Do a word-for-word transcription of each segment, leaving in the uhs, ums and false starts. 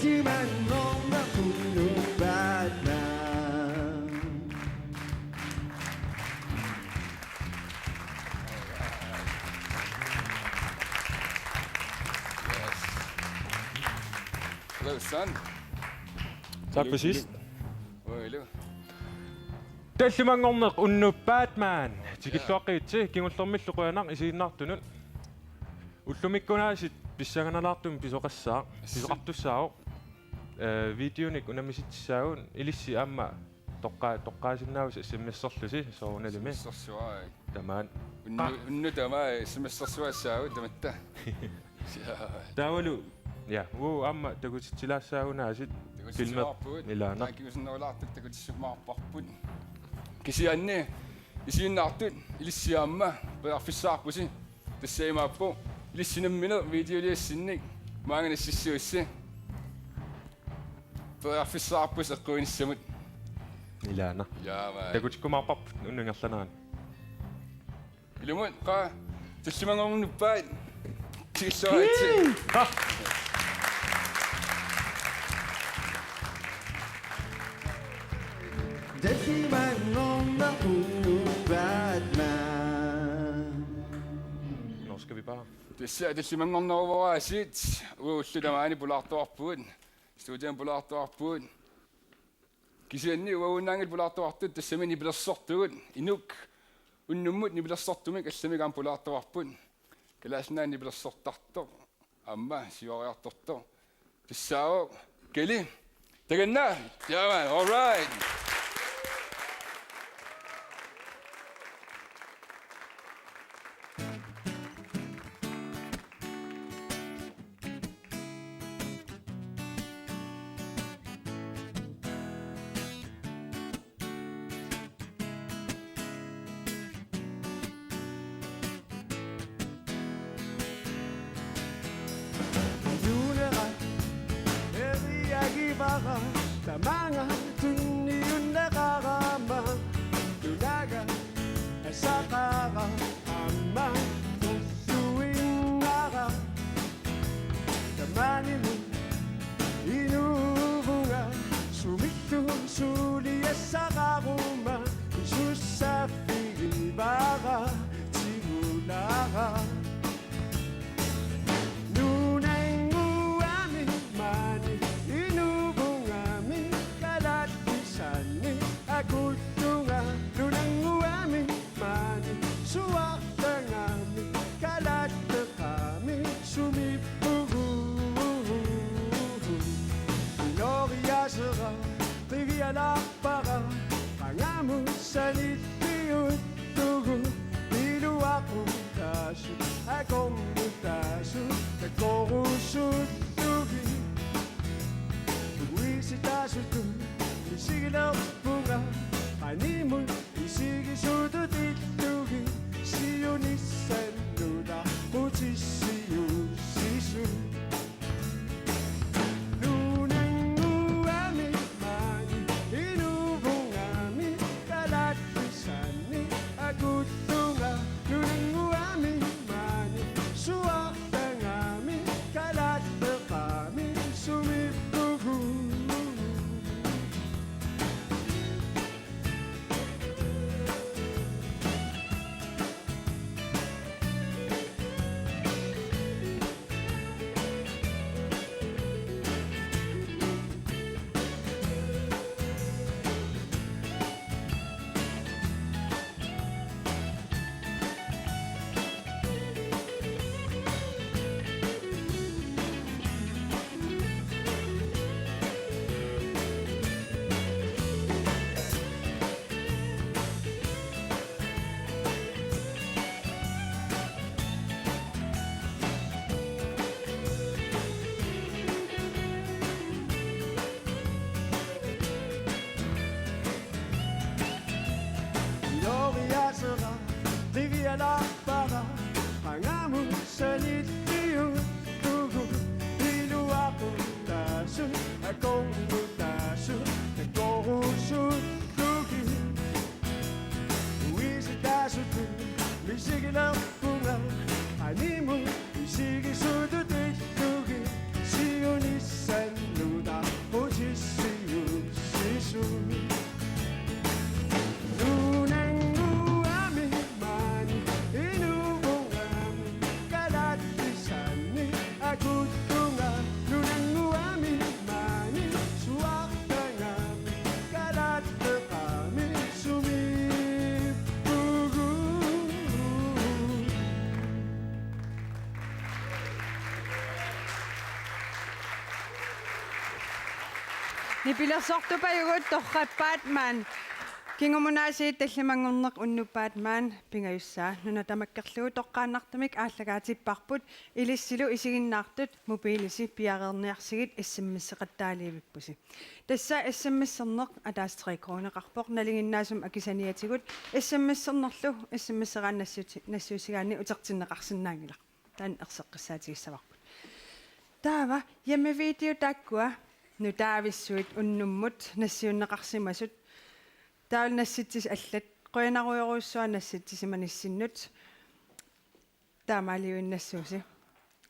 Timanngorneq unnuup Batman. Yes. Hello, son. Tak for sidst. Hello. Tallimanngorneq unnuup Batman. Tikilluaqqigitsi, kingullermillu qujanaq isiginnaartunut. Ullumikkunaasiit pissanganalaartumik pisoqassaaq. Pisoqartussaavoq. Eh, videonik unammisitsissaagut, ilissi aamma toqqa-, toqqaasinnaavusi S M S-erlusi soorunalimi. S M S-ersuai. Tamaat. Unnu-, qa- unnu tamaat S M S-ersuassaagut tamatta. Taavalu, ja, uu aamma takutitsilaassaagunaasit filmi. Takutissimaarpugut. Ilaana. Taakkuusinnerulaartut takutissimaavarput. Kisianni isiginnaartut ilissi aamma periarfissaqarpusi. Tassa imaappoq ilissi nammineq videoliassinnik maanga nassiussissi. Periarfissaqarpusi eqquinissamut. Ilaana. Jaa, maa. Takutikkumaarparput unnuk ingerlanerani. Ilumut, qaa, tallimanngornerpaat. Tikilluaritsi. Qa- Tallimanngorneq unnuup Batman. Nå, skal vi bare... Tassa tallimanngorneruvoraasiit, uagut ullut tamaani pulaartuarpugut. Studiami pulaartuarpugut. Kisianni uagunnaanngilaq pulaartuartut, tassami nipilersortugut. Inuk unnummut nipilersortumik allamik aamma pulaartuarput. Kalaallit Nunaanni nipilersortartoq aamma siuariartortoq. Tassaavoq Kali. Takanna. Jaa, maan. All right. Nuunera eriagivara tamaanga tunni Nipilersortupajugut torrappaat maani. Kingumut aasiit tallimanngorneq unnuppaat maani pingajussaa. Nuna tamakkerlugu toqqaannartumik aallakaatipparput, ilissilu isiginnaartut mobiilisi piareerniarsigit S M S-eqattaaliivippusi. Tassa S M S-erneq ataaseq tre kroneqarpoq, nalinginnaasumik akisaniatigut S M S-ernerlu S M S-eraanni nassiuti-, nassiussigaanni utertinneqarsinnaanngilaq. Taanna erseqqissaatigissavarput. Taava hjemmevideo taakkua nutaavissuit unnummut nassiunneqarsimasut. Taavalu nassitsisut allat, qujanarujorujussuaq nassitsisimanissinnik. Taamaaliuinnassuusi.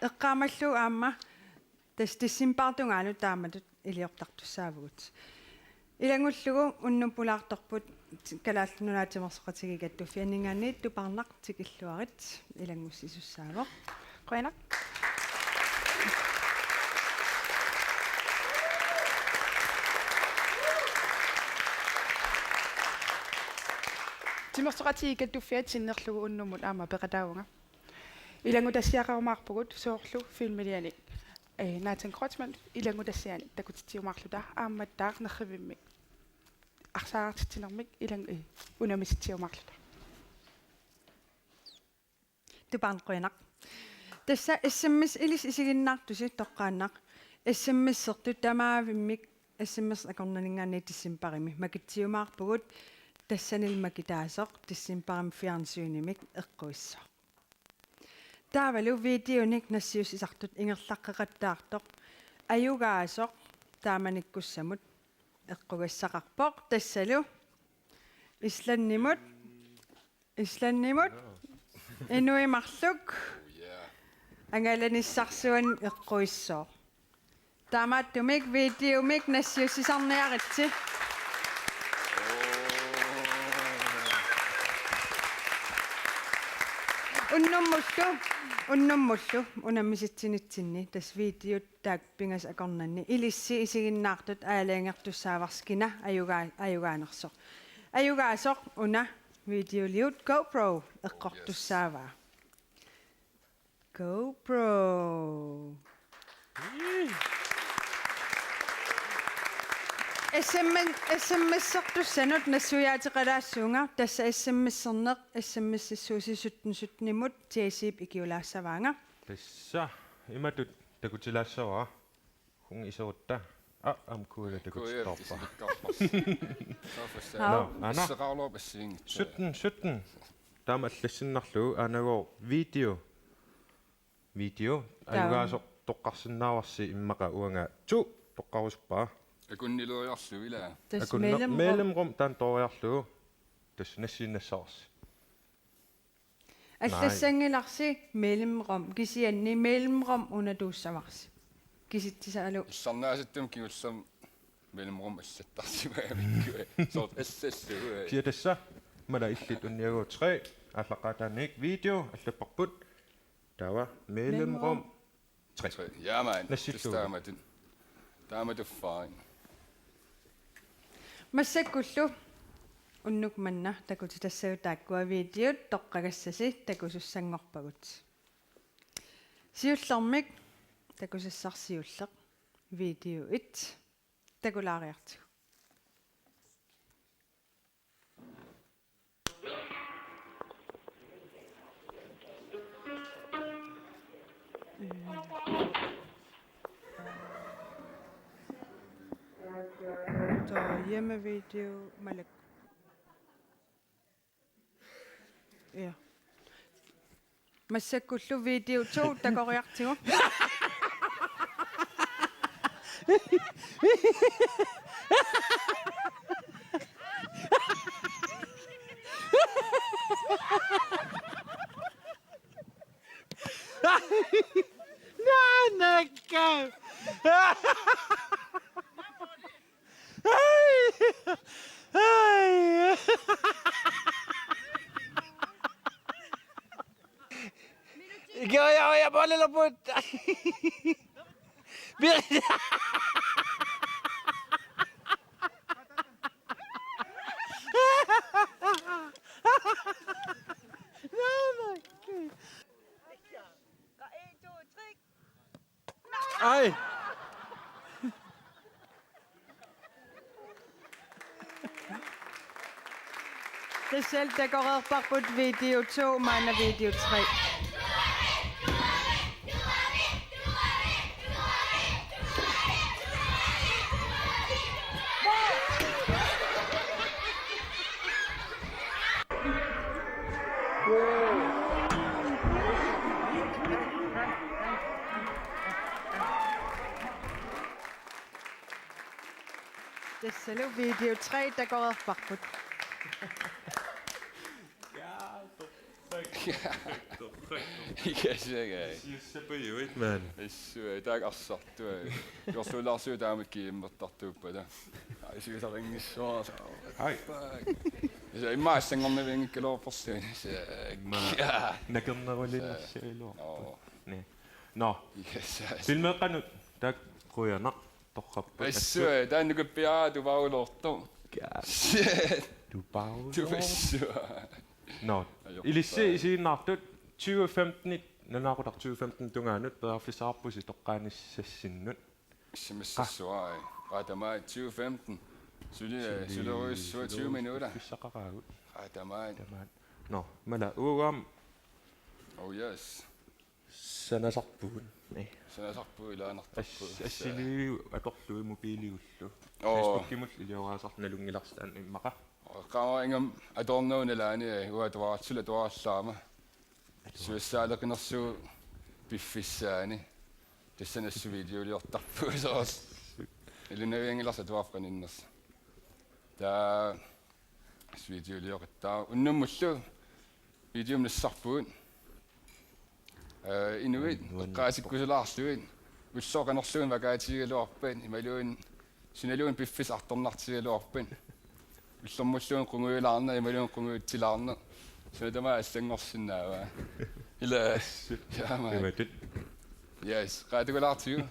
Eqqaamallugu aamma tassa decembarip tungaanut taamatut iliortartussaavugut. Ilanngullugu unnuk pulaartorput Kalaallit Nunaat Timersoqatigiit Kattuffianninngaanniit Tupaarnaq tikilluarit, ilanngussisussaavoq. Qujanaq. Timersoqatigiit Kattuffiat sinnerlugu unnummut aamma peqataavunga. Ilanngutassiaqarumaarpugut soorlu filmiliani, eh, Nathan Kreutzmann ilanngutassianik takutitsiumaarluta aammattaaq nerrivimmik arsaartitsinermik ilang-, eh, unammitsitsiumaarluta. Tupaarnaq qujanaq. Tassa S M S ilissi isiginnaartusi toqqaannaq. S M S-ertut tamaavimmik S M S akornanninngaanniit decembarimi makitsiumaarpugut, tassanilu makitaasoq decembarimi fjernsynimik eqquissoq. Taavalu videonik nassiussisartut ingerlaqqeqattaartoq ajugaasoq taamanikkussamut eqqugassaqarpoq, tassalu Islandimut, Islandimut inuit marluk angalanissarsuanni eqquissooq. Taamaattumik videomik nassiussisarniaritsi. Unnummullu, unnummullu unammisitsinitsinni tassa videot taakku pingasut akornanni ilissi isiginnaartut aalajangertussaavarsi kina ajugaa-, ajugaanersoq. Ajugaasoq una videoliut GoPro eqqortussaavaa. GoPro. S M S, S M S-ertussanut nassuiaateqalaassuunga, tassa S M S-erneq, S M S-issuusi sytten sytten-imut Jay-Zip ikiulaassavaanga. Tassa imatut takutilaassavara. Kun iserutta. Ah, aamma Kuilu takutikkaarpara. Kuilu takutikkaarpara. Nå, Anna. Isseqarluarpassuunngitsoq. Sytten sytten. Taama allassinnarlugu aanagooq video. Video. Taava. Ajugaasoq toqqarsinnaavarsi immaqa uanga to toqqarusuppara. Akunnileriarlugu ilaa. Tassa akunner-, mellemrum. Mellemrum taanna tooriarlugu. Tassa nassiinnassavarsi. Allassanngilarsi mellemrum, kisianni mellemrum unatuussavarsi. Kisitsisaalu. Issarnaasuttumik kingullermik mellemrum allattarsimagamikkit. Soorlu assassugut. Kisianni tassa, mala illit unniagu tre, aallaqqaataaniit video, allapparput. Taava mellemrum. Mellemrum. Tre. Tre. Ja, man. Nassillugu. Tassa taamatut. Taamatut fine. Massakkullu unnuk manna takutitassagut taakkua videot toqqagassasi takusussanngorpagut. Siullermik takusassarsi siulleq video et takulaariartigu. Taava hjemmevideo malak. Ja. Massakkullu video to takoriartigu. Naanakka. Ai! Ai! Ikioriaruja puolilaput. Ai. Tassa takoreerparput video to, maanna video tre. Tassalu video tre takoreerparput. Ikasiagai. Siussapajuit, mand. Assut, taakku arsartut. Jorsuulaarsuit taamak kiimmertartuuppata. Ai, siusarinngissuarsa. Ai. Fuck. Isa imma assanngornavianngikkaluarporsuit. Ima. Nakernerulinnissagaluarpoq. Nå. Ni. Nå. Yes, yes. Filmeeqqanut taakku qujanaq. Torrappat. Assut, taanna nukappiaraq tuparuloortoq. Kaa. Shit. Tuparuloortoq. Tupassua. Nå. Ajorpaa. Ilissi isiginnaartut tyve femten-it, nalunaaqutaq tyve femten tungaanut periarfissaqarpusi toqqaanissasinnut. Issimassassua. Aa, tamaat tyve femten. Suli, suli, sulerujussuaq tyve minutter. Sulerujussuaq fissaqaraagut. Aa, tamaat. Tamaat. Nå, mala uam. Oh yes. Sanasarpugut. Ni. Sanasarpugut, ilaanartarpugut. As-, assiliivigut atorlugit mobiiligullu. Oo. Facebookimut ilioraasarlu nalunngilarsi taanna immaqa. Qaamaringam atornagu nalaani, uanga atuaratsilu atuarallaarama. Suassaaleqinersugut piffissaani. Tassani assut videoliortarpugut soorlu. Ilinnavianngilarsi atuarfik qaninnersoq. Taava videolioqattaarput. Unnummullu videomik nassarpugut. Eh, inuit, nuan-, eqqaasikkusulaarlugit. Ulloq qanorluunniit makaatigigaluarpat, imaluunniit sunaluunniit piffissaq artornartigigaluarpat. Ullormulluunniit qungujulaarneq, imaluunniit qungujutsilaarneq. Suna tamaat allanngorsinnaavaa. Ila. Assut. Jaa, mand. Imatut. Yes, qaatigulaartigu.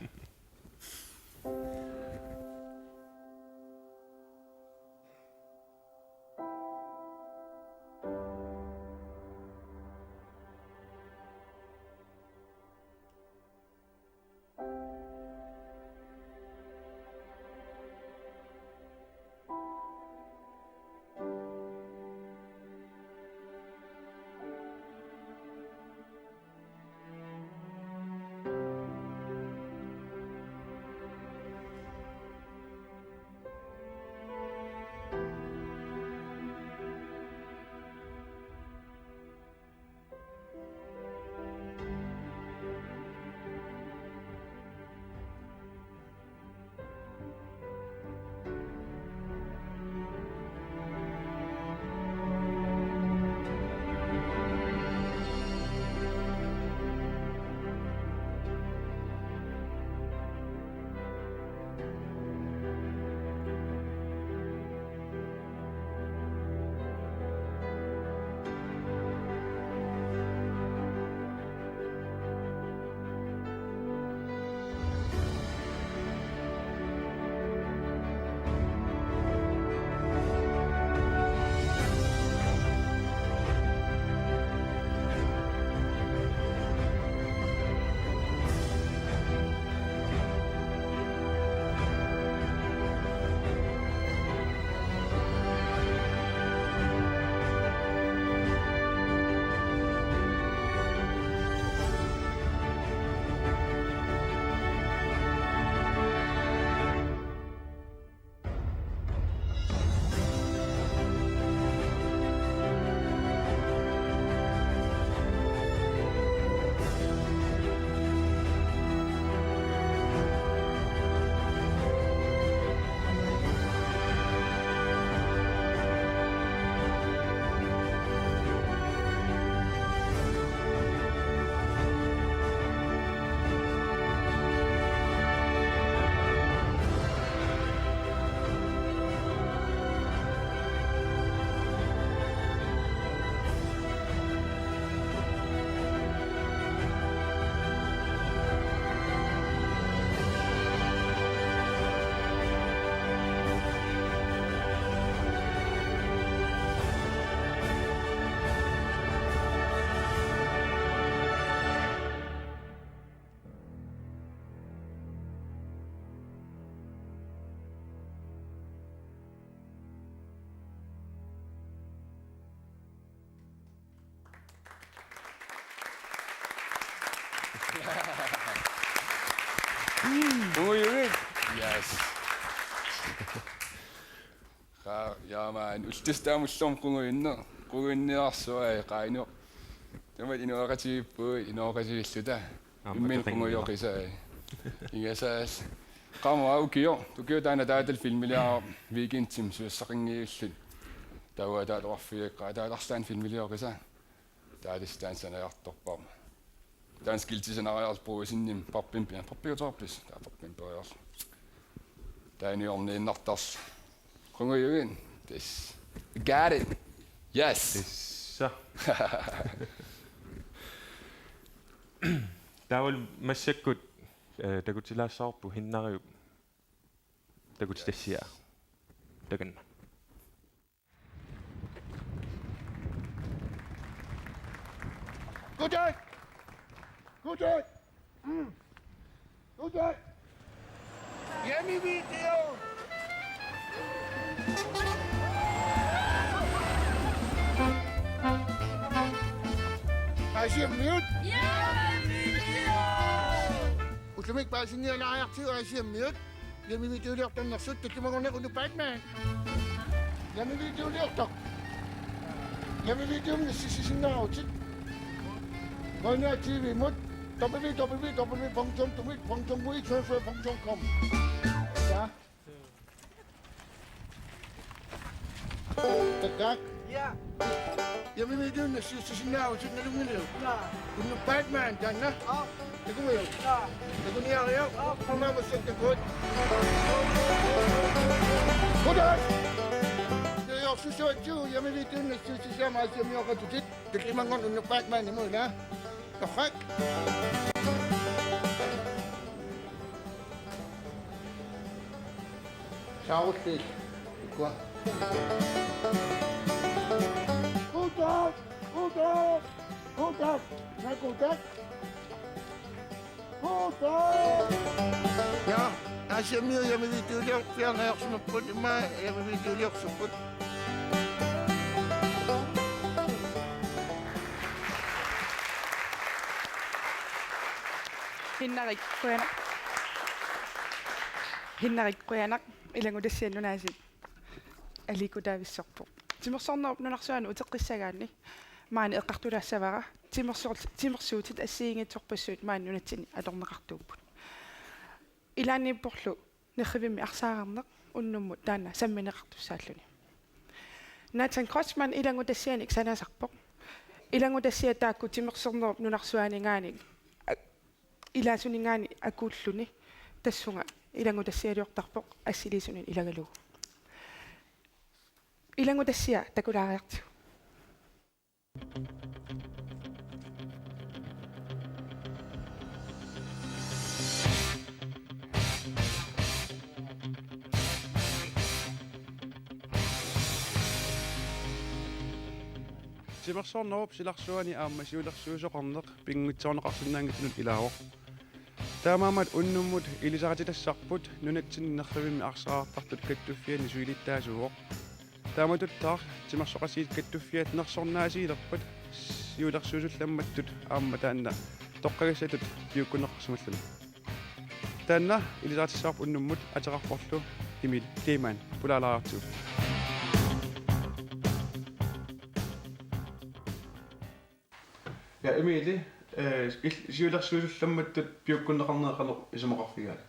Qungujugit. Yes. Qa-, jaamaan, ullut tassa taama ullormut qungujunnera-, qungujunniarsuai, qainua. Tamatta inooqatigiippugut, inooqatigiilluta. Aamma imminut qungujoqisai. Ingasaas. Qaammat ukioq, ukioq taanna taavalu filmiliarama weekendimi susassaqanngilluta. Taava taava oqarfigaakka, taava arlaannik filmilioqisa. Taava tassa taanna sanajartorpara. Taanna skilti sanariarlugu Brugsenimi, Pappimpi, Pappiutoorpis, taava Pappimpi periarlugu. Taava inuuniinnartarlugu. Qungujugit, tassa. Got it. Yes. Tassa. Taavalu massakkut, eh, takutilaassavarput Hinnariup takutitassiaa. Takanna. Goddag! Goddag! Mm. Goddag! Hjemmevideo! Aasiammiut! Hjemmevideo! Ullumi paasinnialaariartigu Aasiammiut. Hjemmevideoliortarnersut tallimanngorneq unnuk Batman. Hjemmevideoliortaq. Hjemmevideomik nassiussisinnaavutit. Maanna T V-mut W W W punktum tumit punktum we transfer punktum com. Ja. Goddag. Ja. Hjemmevideonik nassiussisinnaavutit nalunngilagut. Ja. Unnuk Batman taanna. Aa. Takuuk. Ja. Takuniaruk. Aa. Unaammassat takuuk. Goddag. Neriorsuutigalugu hjemmevideonik nassiussisinnaavutit Aasiammioqatigiit. Tallimanngorneq unnuk Batmanimut, ilaa. Torrak. Saarulliit. Ikkua. Goddag! Goddag! Goddag! Ja, goddag! Ja, Aasiammiut hjemmevideolior-, fjerneriarsimapput, immaqa hjemmevideoliorsipput. Hinnarik, qujanaq. Hinnarik, qujanaq. Ilanngutassiap nunaasiit aliikkutaavissorpoq. Timersornerup nunarsuani uteqqissagaanni maani eqqartulaassavara timersuut-, timersuutit assigiinngitsorpassuit maani nunatsinni atorneqartuupput. Ilaanniipporlu nerrivimmi arsaarneq unnummut taanna sammineqartussaalluni. Nathan Kreutzmann ilanngutassianik sanasarpoq. Ilanngutassiat taakku timersornerup nunarsuaninngaanniit a-, ilaasuninngaanniit akuulluni tassunga ilanngutassialiortarpoq assiliisunut ilagalugu. Ilanngutassiaq takulaariartigu. Timersornerup silarsuani aamma siulersuisoqarneq pinngitsoorneqarsinnaanngitsunut ilaavoq. Taamaammat unnummut ilisarititassaarput nunatsinni nerrivimmi arsaartartut kattuffianni siulittaasuuvoq. Taamatuttaaq timersoqatigiit kattuffiat nersornaasiilerpat siulersuisullammattut aamma taanna toqqagassatut piukkunneqarsimalluni. Taanna ilisaritissavarput unnummut ateqarporlu Emil Kleemann, pulaalaariartigu. Ja, Emil, eh, il-, siulersuisullammattut piukkunneqarnera qanoq isumaqarfigaat?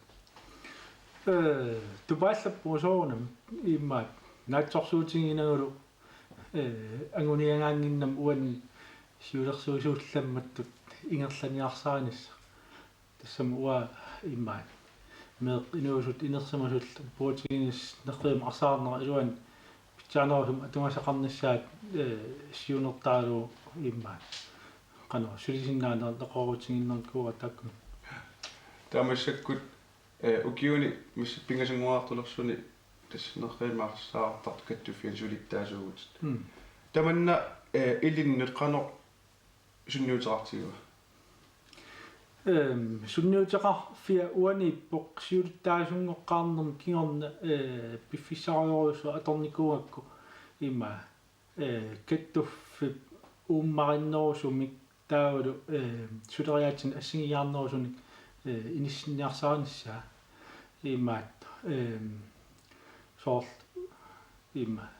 Eh, tupaallappugut soorunami immaqa naatsorsuutiginagulu, eh, anguniagaannginnami uani siulersuisullammattut ingerlaniarsarinissaq. Tassami uanga immaqa meeqqat inuusut inersimasut puutiginis nerrivimmi arsaarnerup iluani pitsaanerusumik atugasaqarnissaat, eh, siunertaralugu immaqa. Qanoq sulisinnaaneq neqeroorutiginnikuuara taakkumi. Taava massakkut, eh, ukiuni massa pingasannguartulersuni tassa nerrivimmi arsaartartut kattuffianni siulittaasuuvutit. Mm. Tamanna, eh, ilinnut qanoq sunniuteqartigiva? Ehm, sunniuteqarfia uaniippoq siulittaasunngoqqaarnermi kingorna, eh, piffissarujorujussuaq atornikuugakku immaqa, eh, kattuffik uummarinnerusumik taavalu, eh, suleriaatsinik assigiiaarnerusunik, eh, inissinniarsarinissaa. Imaattoq, eh, soorlu immaqa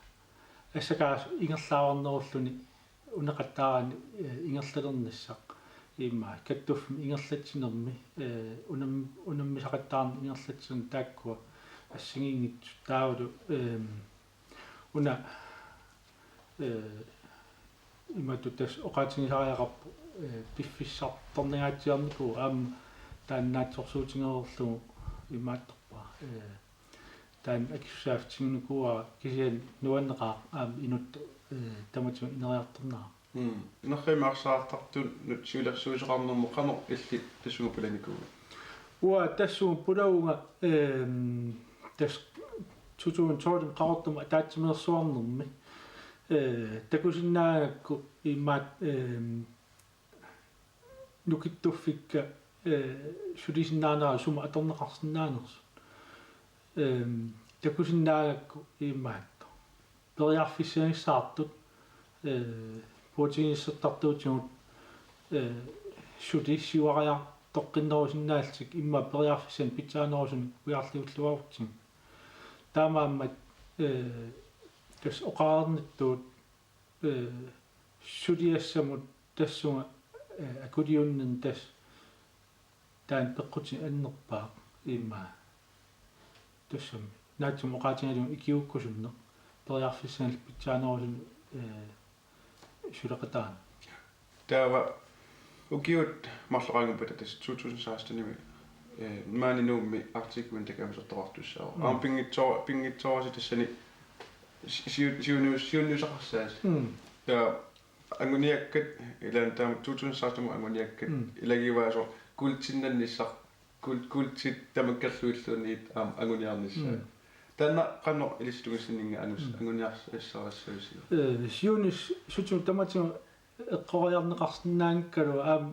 assakaasoq ingerlaavarnerulluni uneqattaarani, eh, ingerlalernissaq. Immaqa kattuffimmi ingerlatsinermi, eh, unam-, unammisaqattaarneq ingerlatsinermi taakkua assigiinngitsut taavalu, eh, una, eh, imatut tassa oqaatigisariaqarpoq, eh, piffissartornangaatsiarnikuuvoq aamma taanna naatsorsuutigereerlugu imaattorpara. Eh, taanna akisussaaffik tigunikuuara kisianni nuanneqaaq aamma inuttut, eh, tamatigut ineriartornera. Mm. Nerrivimmik arsaartartunut siulersuisoqarnermut qanoq illit tassunga pulanikuuit? Uanga tassunga pulavunga, ehm, tassa to tusind tolv Qaqortumi ataatsimeersuarnermi, eh, takusinnaagakku imaattoq, ehm, nukittuffikka, eh, sulisinnaanera sumut atorneqarsinnaanersut. Ehm, takusinnaagakku imaattoq periarfissagissaartut, eh, puutiginissertartuutigut, eh, suli siuariartoqqinnerusinnaallutik immaqa periarfissanik pitsaanerusunik ujarliulluarutsigu. Taamaammat, eh, tassa oqareernittut, eh, suliassamut tassunga, eh, akuliunnermi tassa taanna peqqutinik annerpaaq immaqa. Tassami naatsumik oqaatigalugu ikiuukkusunneq periarfissanik pitsaanerusunik, eh, suleqataarneq. Taava ukiut marloqanngippat tassa to tusind seksten-imi, eh, maani Nuummi Arctic Winter Games atortussaavat. Mm. Aamma pinngitsoo-, pinngitsoorasi tassani si-, siu-, siunnius-, siunniusaqarsaasi. Mm. Taava anguniakkat ilaanni taama to tusind seksten anguniakkat. Mm. Ilagivaasoq kuultinnannissaq, kuul-, kuultit tamakkerluilluunniit aamma anguniarnissaa. Mm. Taanna qanoq ilissi tungissinninnga angus-, mm, anguniarsarissavisigit? Eh, siunissaq sutigut tamatigut eqqoriarneqarsinnaanngikkaluaq aamma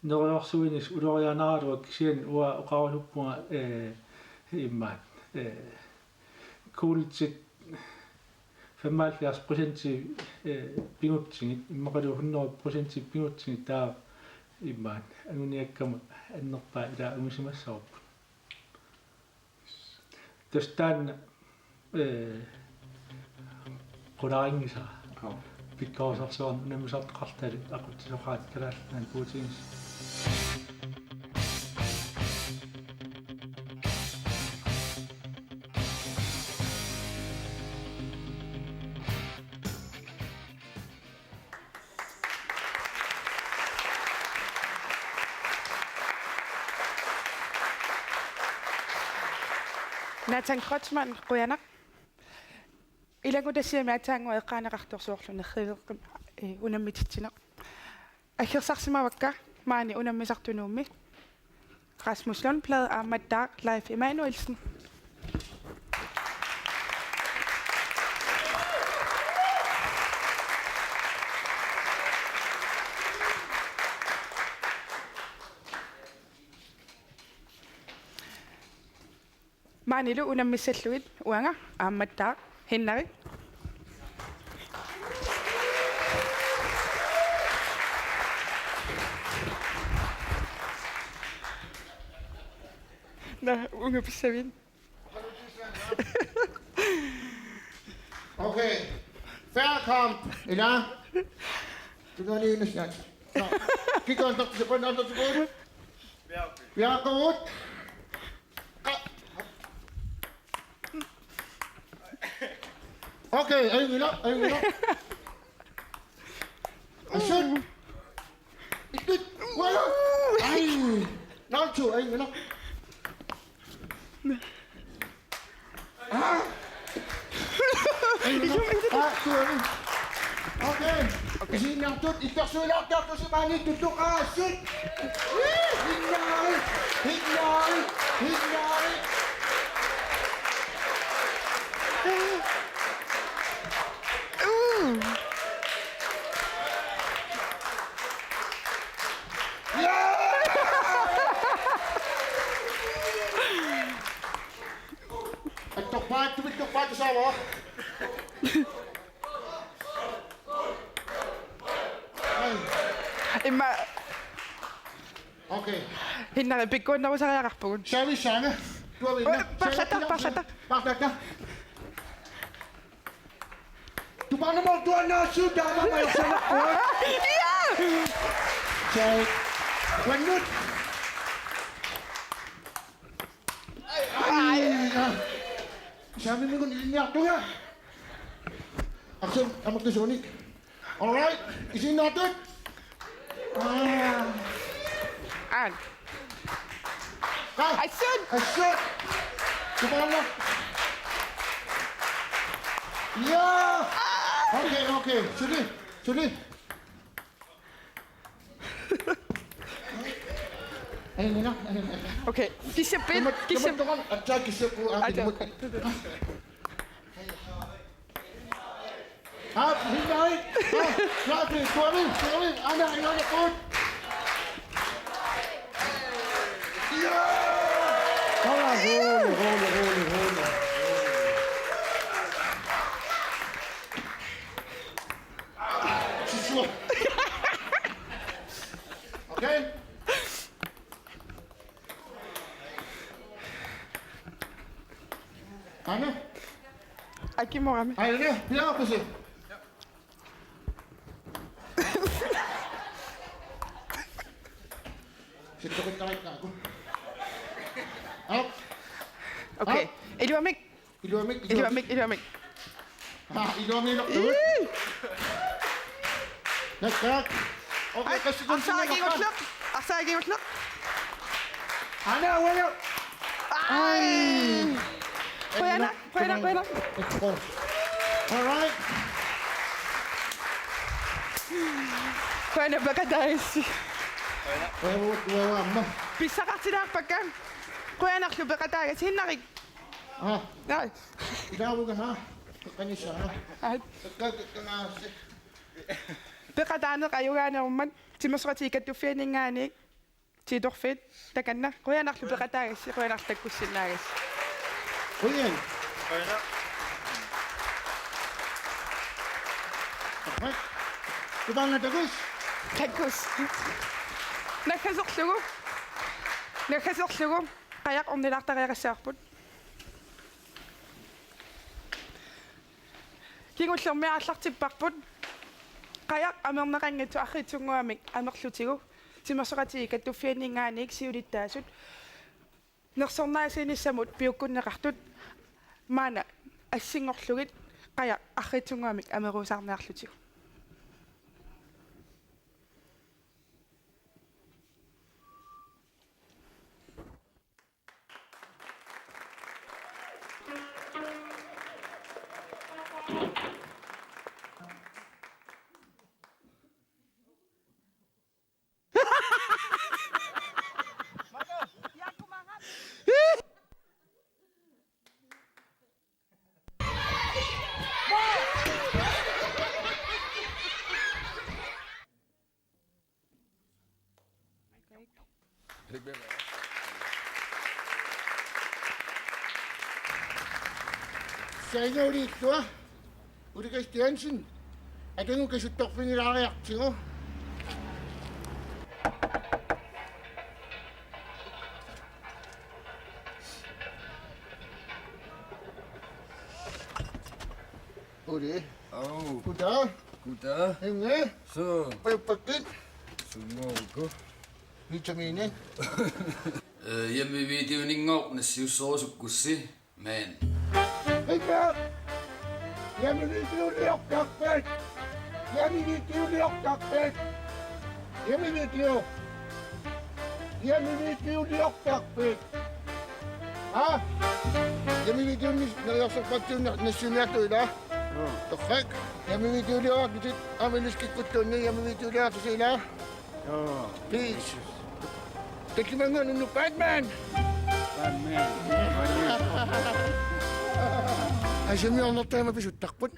neriorsuinissaq ulorianaraluaq kisianni uanga oqarusuppunga, eh, immaqa, eh, kuultit femoghalvfjerds procent, eh, pigutsigit, immaqalu hundrede procent pigutsigit taava immaqa anguniakkama annerpaaq ilaa angisimassavarput. Tassa taanna, eh, qularinngisara. Joo. Pikkorisarsuarnik unammisartoqartalik aqutsisoqaat Kalaallit Nunaanni puutigisat. Nathan Kreutzmann, qujanaq. Ilanngutassiami aatsaannguaq eqqaaneqartoq soorlu nerriveeqqimik, eh, unammititsineq. Aggersarsimavakka maani unammisartut Nuummi. Rasmus Lundblad aammattaaq Leif Emanuelsen. Maanilu unammissallugit uanga aammattaaq Henrik. Nå, unge på savin. Okay. Færre kamp, eller? Du kan lige næsten. Nå. Kigger han op til bunden, op til bunden. Vi har gået. Okay, en vinder, en vinder. Asut. Ikut. Wala. Ai. Naltu, en vinder. Ah. En vinder. Ah, sorry. Okay. Isiinnartut, ittarsuilaartartusi maani tuttuqaasut. Hinnaari, hinnaari, hinnaari. Attorpaat, tumittorpaat, tasaava. Imma. Okay. Hinnari pikkuinnerusariaqarpugut. Sami, sami. Tuavinna. Oi, parlata, parlata. Parlata. Tupaannarmut tuannaassuut taamaammat ajorsinnaapput. Ja! Sai. Uannut. Ai. Ai. Saamimmigut ilinniartunga. Arsaq amerlasuunik. All right. Isiginnaartut. Ah. Aan. Qa-, assut! Assut! Tupaannaq. Ja! Okay, okay. Suli, suli. Aina, aina. Okay. Kissappit, tamat, kissap-, tamat toqan, atsa kissappu, aa, aja. Tamat. Aap, hinnai. Aap, tuavi, tuavi, tuavi. Aana, aina, aina, aap. Ja! Aa, rolig, rolig, rolig, rolig. Sisua. Okay. Aana. Akimorami. Aina, piaapasi. Sittoquttarikkaakku. Aap. Okay. Aap. Iluamik. Iluamik, iluamik. Iluamik, iluamik. Aa, iluamik iluamik. Ii. Nakkaak. Okay, ai, qassikkut arsaq akingulleq. Arsaq akingulleq. Aana, ualu. Ai. Ai. Qujanaq, qujanaq, qujanaq. All right. Qujanaq peqataagassi. Qujanaq, qujanaq aamma. Pissaqartilaarpakka. Qujanarlu peqataagassi, Hinnarik. Aa. Naa. Ilaavunga, haa. Qanisa, haa. Ai. Takka, takka, naa, se. Peqataaneq ajugaanerummat timersoqatigiit kattuffianninngaanniit. Tiitorfiit, takanna, qujanarlu peqataagassi, qujanarlu takkussinnaagassi. Qujan. Qujanaq. Tupaannaq takuss. Takuss. Naggaserlugu. Naggaserlugu. Qajaq ornilaartariaqassavarput. Kingullermi aallartipparput. Qajaq amerneqanngitsoq arriitsunnguamik amerlutigu. Timersoqatigiit kattuffianninngaanniit siulittaasut. Nersornaasiinissamut piukkunneqartut. Maanna assinngorlugit qajaq arriitsunnguamik ameruusaarniarlutigu. Sainoriittua, Ole Kristiansen, atagu kasuttorfigilaariartigu. Ole. Au. Kutaa. Kutaa. Inge. Suu. Pajuppakkit. Sunngoruku. Vitamini. Eh, hjemmevideoninngooq nassiussorusukkussi, men. Hej, Per. Hjemmevideoliortarpit. Hjemmevideoliortarpit. Hjemmevideo. Hjemmevideoliortarpit. Aa? Hjemmevideonik neriorsorpassuunneq nassiunniarlugu ilaa? Joo. Torrak. Hjemmevideoliortarputit aamma iliskikkuttuunni hjemmevideoliortarputit ilaa? Joo. Peace. Tallimanngua nunnu Batman. Batman. Asamiornertaa pisuttarput.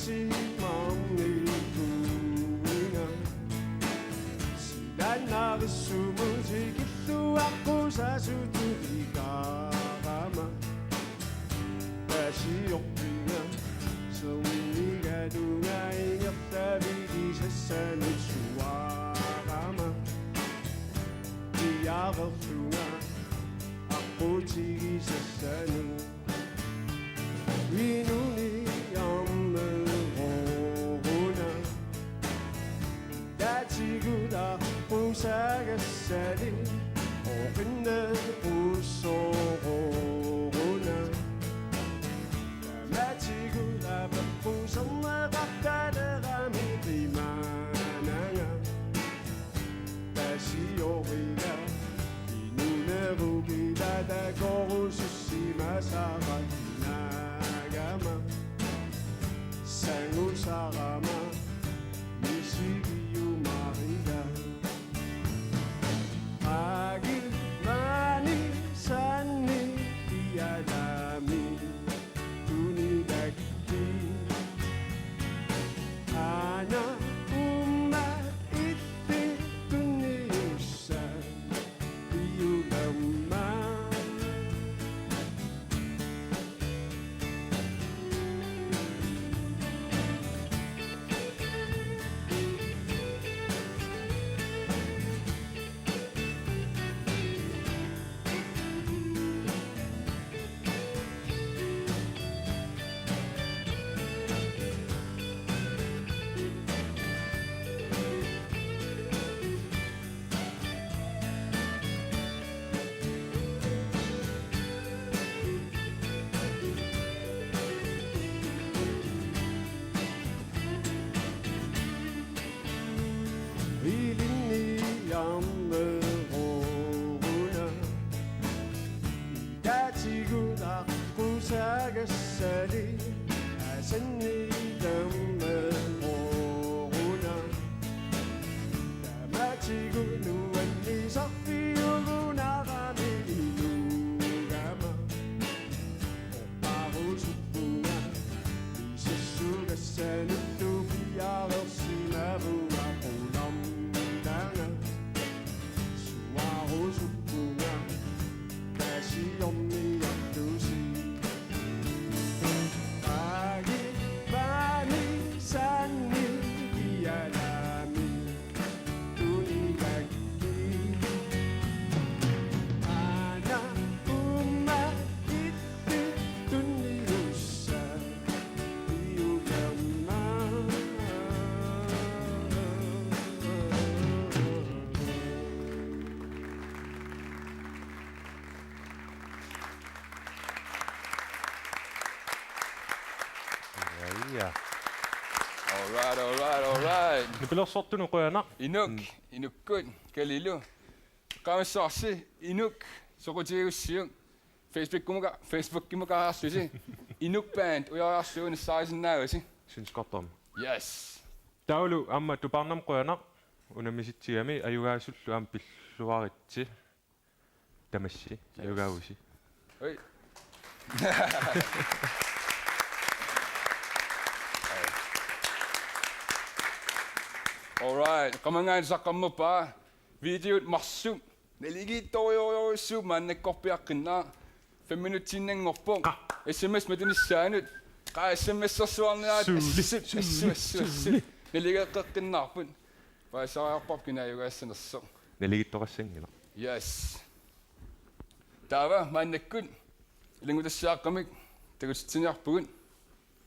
Simarnikuinga silaannarissumut tikilluaqqusasutut ikaarama. Pasiorpunga sermigalunga ingerlavigisassanut suaarama. Piareerlunga aqqutigisassanut. Inuni ammerooruna. Ilaatigut aqqusagassali oqinneqqusooruna. Tamatigut apeqquserneqartalerami qimaananga. Pasioriga inunerukilatakorusussimasara naagama. Sangusarama misigiumariga. Agi mani sanni ialami. Tunilakki. Aana uumma itti tunniussa. Iulamma. Ilinniarneq una. Ilaatigut aqqusagassali asannilerneq una. Tamatigut nuannisarfiugunarami inuugama. Oqarusuppunga misissugassanullu piareersimavunga qularnanga. Suarusuppunga pasiorniarlusi. Agi mani sanni ialami. Tunilakki. Aana uumma itti tunniussa. Iulamma. Ja, ja. All right, all right, all right. Nipilersortunut qujanaq. Inuk, mm, inukkut, Kalilu. Qamissarsi, Inuk, soqutigigussiuk. Facebookimuka-, Facebookimukaarlusi. Inuk Band, ujoriarlugu nassaarisinnaavasi. Synes godt om. Yes. Taavalu aamma Tupaarnamut qujanaq, unammisitsigami, ajugaasullu aamma pilluaritsi. Tamassi, yes, ajugaavusi. Oi. All right, qamanngaanniit saqqarnerpaaq. Videot marsuk naligiittorujorujussuuvoq, maannakkorpiaqqinnaaq. Fem minutsiinnanngorpoq. Qa. S M S matunissaanut. Qa, S M S-ersuarniaat. Suli, assu, assu, suli, assu, assu, suli. Naligeqqeqqinnaarput. Paasisariaqarparput kina ajugaassanersoq. Naligiittoqassanngilaq. Yes. Taava maannakkut ilanngutassiaaqqamik takutitsiniarpugut.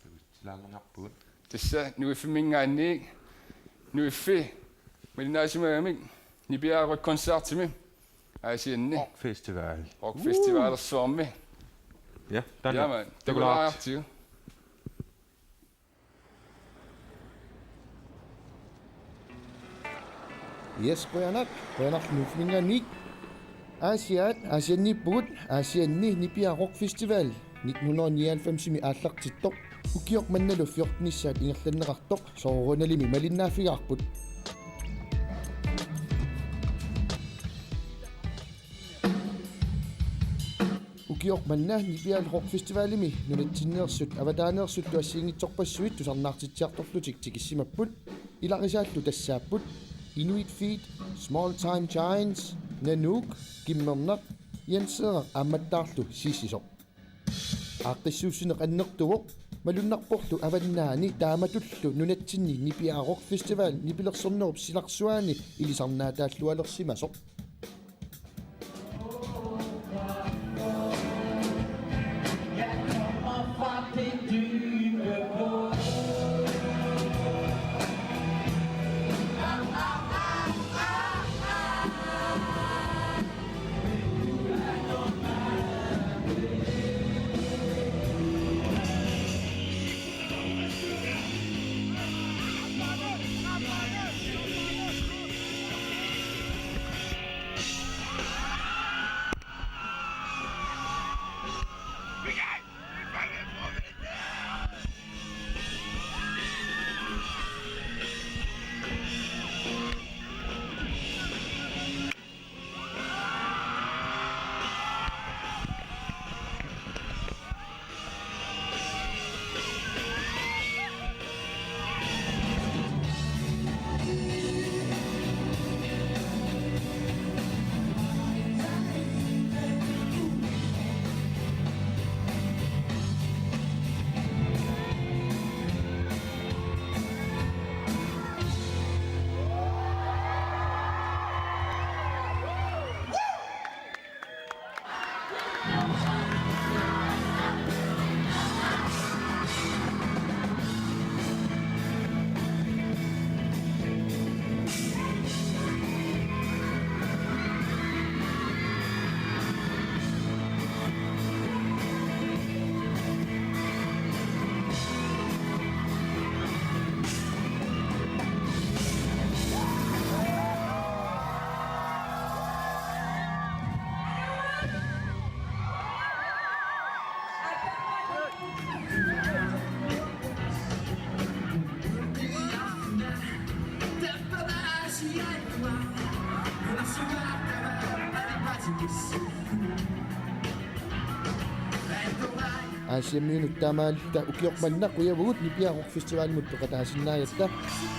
Takutitsilaannarpugut. Tassa Nuiffimminngaanniit, Nuiffi malinnaasimagami nipiaruk koncertimi Aasianni. Rock Festival. Rock Festivalersuarmi. Ja, taanna. Ja, man. Takulaartigu. Yes, qujanaq, qujanaq Nuiffimminngaanniit. Aasiaat, Aasianniippugut, Aasianni nipiaruk Rock Festival nitten hundrede nioghalvfemsimi aallartittoq. Ukioq mannalu fjortenissaat ingerlanneqartoq, soorunalimi malinnaaffigaarput. Ukioq manna Nipiaat Rock Festivalimi nunatsinneersut avataaneersut assigiinngitsorpassuit tusarnaartitsiartorlutik tikissimapput. Ilagisaallu tassaapput: Inuit Feet, Small Time Giants, Nanook, Kimmernaq, Jenseeraq aammattaarlu Sissisoq. Aaqqissuussineq annertuvoq, malunnarporlu avannaani taamatullu nunatsinni Nipiaat Rock Festival nipilersornerup silarsuaani ilisarnaataallualersimasoq. Aasiammiunut taamaalilluta ukioq manna qujavugut Nipiaat Rock Festivalimut peqataasinnaagatta.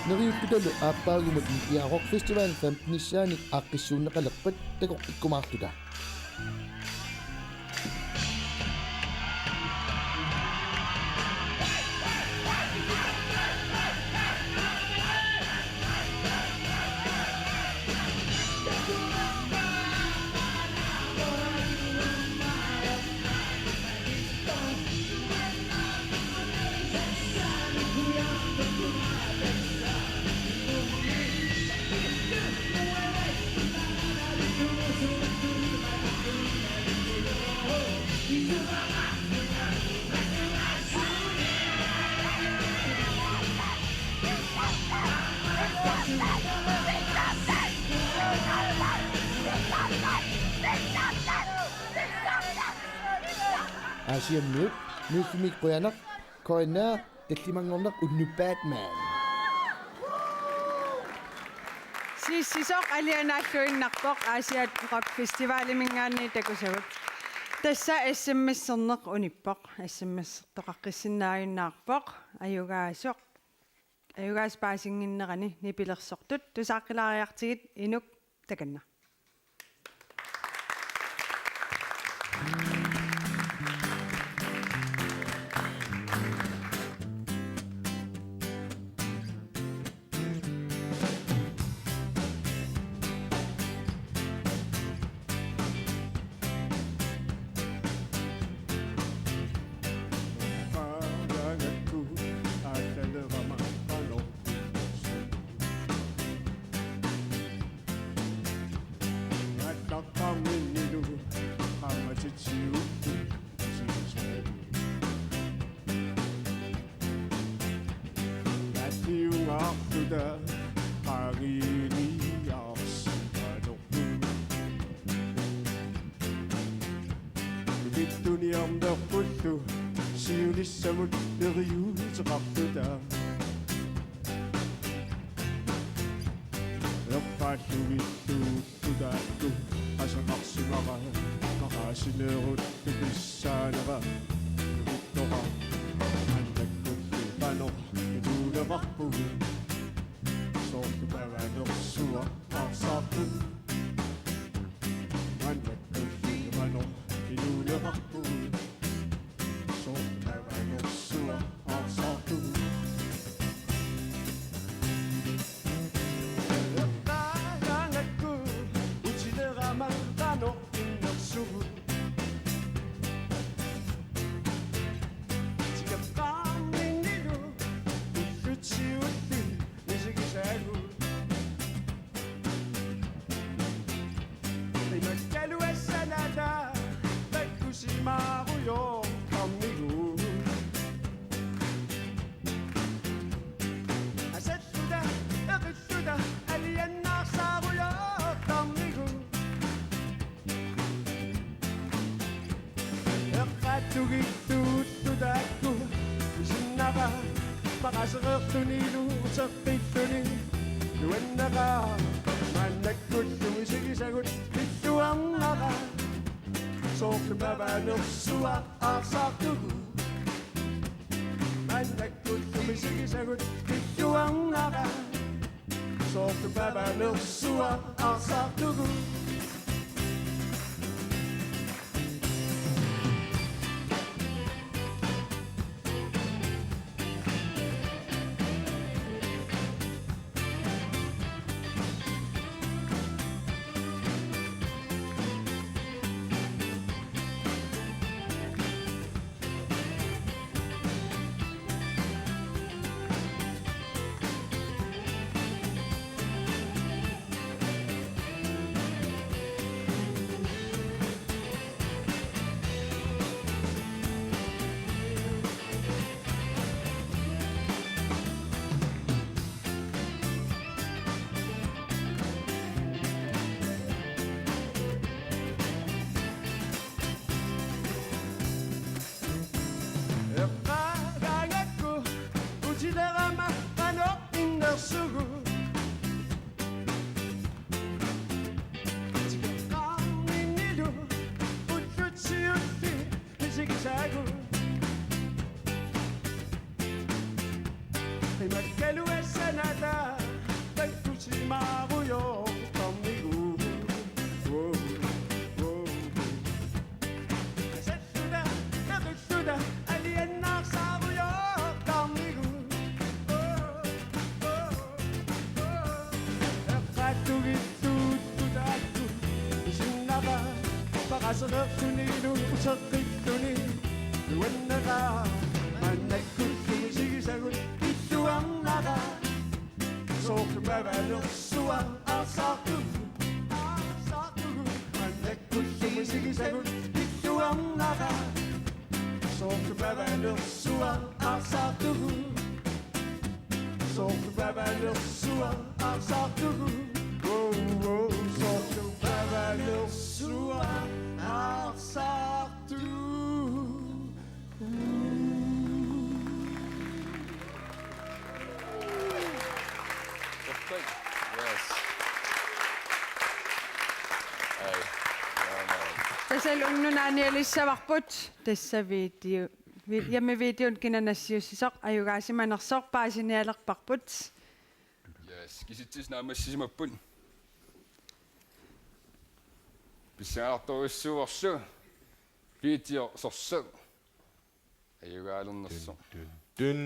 Neriuttutalu aappaagumut Nipiaat Rock Festival femtenissaanut aaqqissuunneqalerpat takoqqikkumaarluta. Aasiammiut, Nuuffimmi qujanaq, K N R, tallimanngorneq unnuk Batman. Sissisoq alianaalluinnarpoq Aasiaat Rock Festivaliminngaanniit takusagut. Tassa S M S-erneq unippoq, S M S-ertoqaqqissinnaajunnaarpoq, ajugaasoq, ajugaasut paasinnginnerani nipilersortut tusaaqqilaariartigit inuk takanna. Mittuniarnerpullu siunissamut neriuuteqartuta. Eqqaallugilluuttu taakku asaqarsimaqaat, maqaas Sinerut tupissaanera nukittoqarpoq. Maannakkullu qanoq ituuleqarpugut? Soorlu pavanersuaq aarsaartugut. Maannakkullu qanoq ituuleqarpugut? Soorlu pavanersuaq aarsaartugut. Eqqaagaangakku utilerama qanoq innersugut. Tikeqqaarninnilu ullutsiulli misigisaagut. Qimakkaluassanata takkusimaarujoortarnigut. Asalluta eqilluta alianaarsaarujortarnigut. Eqqaattugilluulluta taakku isinnaqaat paqasereerlunilu uteqqilluni nuanneqaaq. Maannakkullu misigisagut pilluarnaqaat. Soorlu pavanersuaq aarsaartugut. Maannakkullu misigisagut pilluarnaqaat. Soorlu pavanersuaq aarsaartugut. Eqqaagaangakku utilerama qanoq innersugut. Tikeqqaarninnilu ullutsiulli misigisaagut. Qimakkaluassanata takkusimaarujoortarnigut. Wow, wow. Asalluta eqilluta alianaarsaarujortarnigut. Eqqaattugilluulluta taakku isinnaqaat paqasereerlunilu uteqqilluni nuanneqaaq. Maannakkullu misigisagut pilluarnaqaat. Soorlu pavanersuaq aarsaartugut, aarsaartugut. Maannakkullu misigisagut pilluarnaqaat. Soorlu pavanersuaq aarsaartugut. Soorlu pavanersuaq aarsaartugut. Wow, wow. Soorlu pavanersuaq aarsaartugut. Yes. Ai. Tassa unnuk naanialissavarput. Tassa video, vi-, hjemmevideonik kina nassiussisoq ajugaasimanersoq paasinialerparput. Yes, kisitsisit naammassisimapput. Pissanganartorujussuuarsi video sorleq ajugaalernersoq. Tun, tun, tun.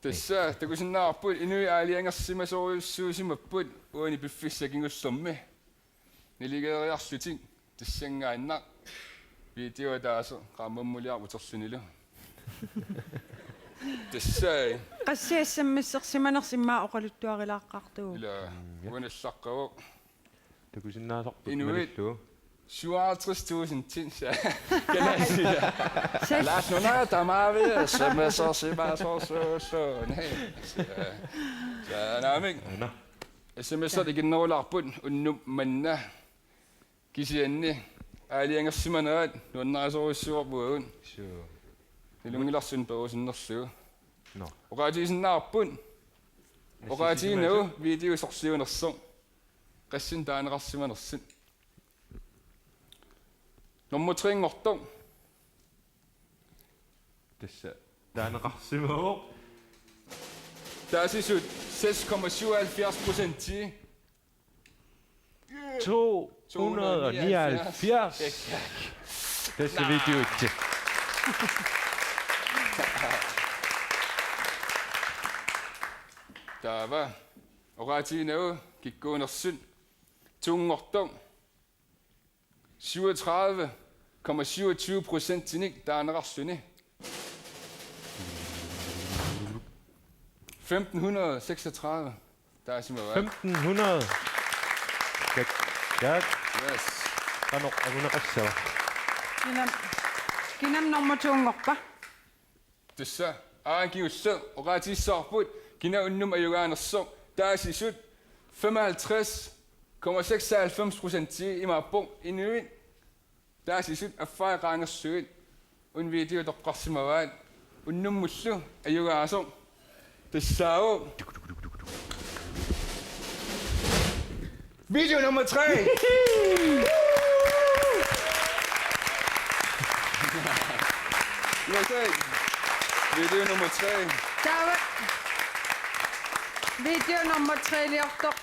Tassa takusinnaavarput inuit aalajangersimasorujussuusimapput uani piffissami kingullermi. Naligeeriarlutik tassanngaannaq video ataaseq qaammammuliaq uterlunilu. Tassai. Qassit S M S-ersimanersut immaqa oqaluttuarilaaqqaartugut. Ila, mm, ja, uanga allaqqavoq. Takusinnaasarput inuit malillugu. Syvoghalvtreds tusind til, sa-, kalaallit. Ses. Laat nuna tamaavia S M S-ersimasorsuulluunniit. Sa-, sa-, naamik. Aana. S M S-ertik ikinnerulaarput unnuk manna. Kisianni aalajangersimanerat nuannarisorujussuuarput uagut. Suu. Nalunngilarsi una perusunnerlugu. Nå. Oqaatigisinnaavarput. Nassiussisimasoq. Oqaatiginnagu video sorliunersoq. Qassinik taaneqarsimanersut. Nummer tre-nngortoq. Tassa taaneqarsimavoq. Taasisut seks komma syvoghalvfjerds procent. To hundrede og nioghalvfjerds. Tassa video et. Taava oqaatigiinnagu kikkuunersut. To-nngortoq. Syvogtredive komma syvogtyve procentinik taaneqarluni. Femten hundrede seksogtredive. Taasimavaat. Femten hundrede. Tak, tak. Yes. Qanoq anguneqassava? Kina, kina nummer to-nngorpa? Tassa aajuna kingulleq oqaatigissavarput kina unnuk ajugaanersoq. Taasisut femoghalvtreds komma seksoghalvfems procent imaappoq inuit. Taasisut affai qaangersuit. Una video toqqarsimavaat unnummullu ajugaasoq. Tassaavoq video nummer tre. Yes, hey. Video nummer tre. Taava video nummer tre-liortoq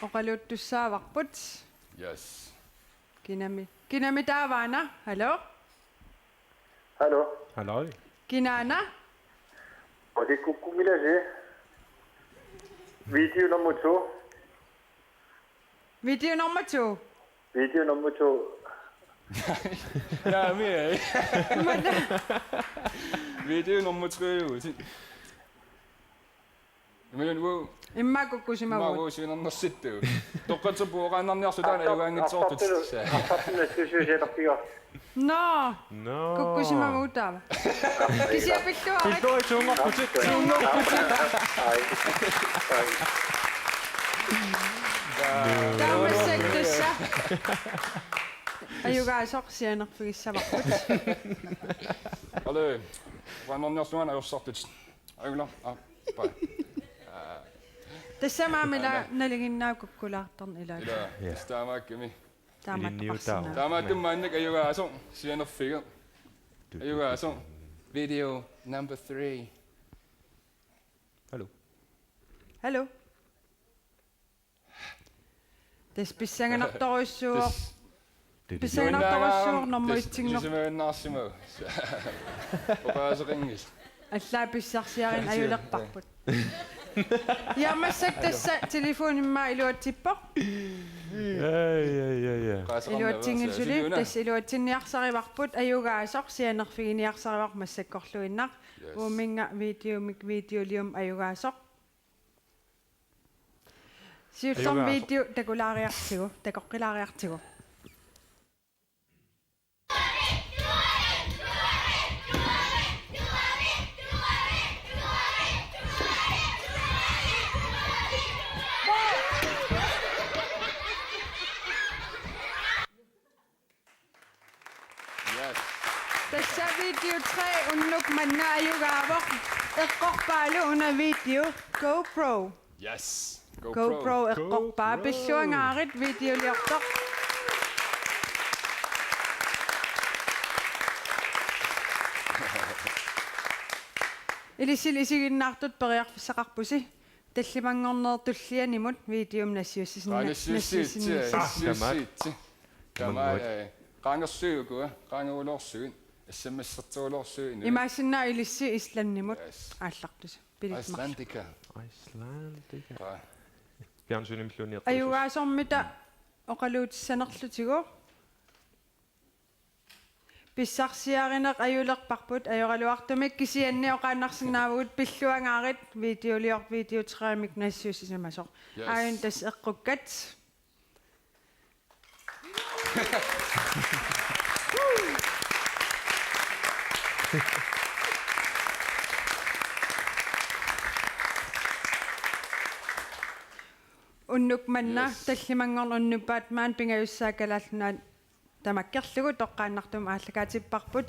oqaluttussaavarput. Yes. Kinami. Kinami taavaana? Hallo? Hallo. Hallo. Kinaana? Otikukkunngilasi. Video nummer to. Video nummer to. Video nummer to. Ja, mere. Mana? Video nummer tre. Imaluunniit uagut. Immaqa kukkusimavugut. Immaqa uagut siunnernersittugut. Toqqatsappu oqaannarniarsutaa ajugaanngitsoortut. Arsartunu, arsartunu suusiatartigaa. Nå. Nå. Kukkusimavugut taava. Kisianni pilluarit. Pilluarit suunngorputit. Suunngorputit. Ai. Ai. Taamaallaat tassa. Ajugaasoq sianerfigissavarput. Ole. Oqaannarniarsutaa ajorsartut. Ajula. Ah, pai. Tassami ila nalinginnaaq kukkulaartarneq ila. Ila, ja. Tassa taamaakkami. Taamaattoqarsinnaavoq. Ilinniutaavoq. Taamaattumik maannakkut ajugaasoq sianerfigeq. Ajugaasoq. Video number three. Hallo. Hallo. Tassa pissanganartorujussuuvoq. Tassa. Pissanganartorujussuuvoq nummer et-inngortoq. Tassa ilisimaginnaarsimavoq. Oqaaseqanngilaq. Allaat pissarsiarineq ajulerparput. Ja, massakkut tassa telefoni immaqa iluatsippoq. Ja, ja, ja, ja. Oqaaseqarnera. Iluatsinngilaq suli, tassa iluatsinniarsarivarput ajugaasoq, sianerfiginiarsarivarput massakkorluinnaq. Yes. Uuminnga videomik videolium ajugaasoq. Siullermik video takulaariartigu, takoqqilaariartigu. Yes. Tassa video tre unnuk manna ajugaavoq. Eqqorpaalu una video GoPro. Yes. GoPro. GoPro eqqorpaa. GoPro. Pilluangaarit videoliortoq. Ilissi isiginnaartut periarfissaqarpusi. Tallimanngornerit tullianimut videomik nassiussissinna-, qaangersuusiit, nassiussissinna-, nassiussissinna-. Tamaat. Tamaat, ee, qaangersuugut, qaangeruloorsugit, S M S-ertuloorsugit. Imaassinnaavoq ilissi Islandimut. Yes. Aallartusi. Billit marluk. Icelandica. Icelandica. Aa. Fjernsynimilluunniit. Ajugaasormita oqaluutissanerlutigu. Pissarsiarineq ajulerparput ajoraluartumik, kisianni oqaannarsinnaavugut pilluangaarit videolior-, video tre-mik nassiussisimasoq. Yes. Aajuna tassa eqqukkat. Unnuk manna. Yes. Tallimanngorneq unnuppat maani pingajussaat Kalaallit Nunaat tamakkerlugu toqqaannartumik aallakaatipparput.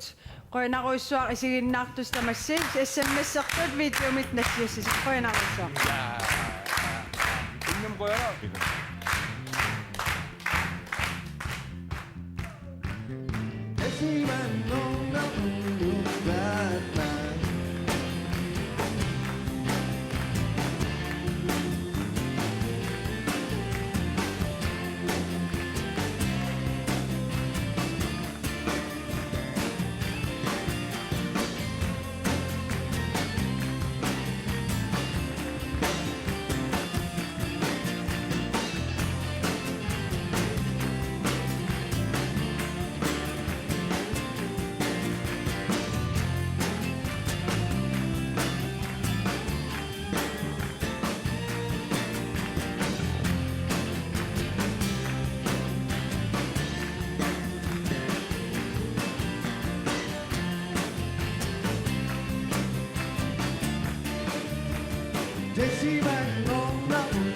Qujanarujussuaq isiginnaartusi tamassi, S M S-ertut videomit nassiussisut. Qujanarujussuaq. Unnuk qujanaq. Jessiman nonnamun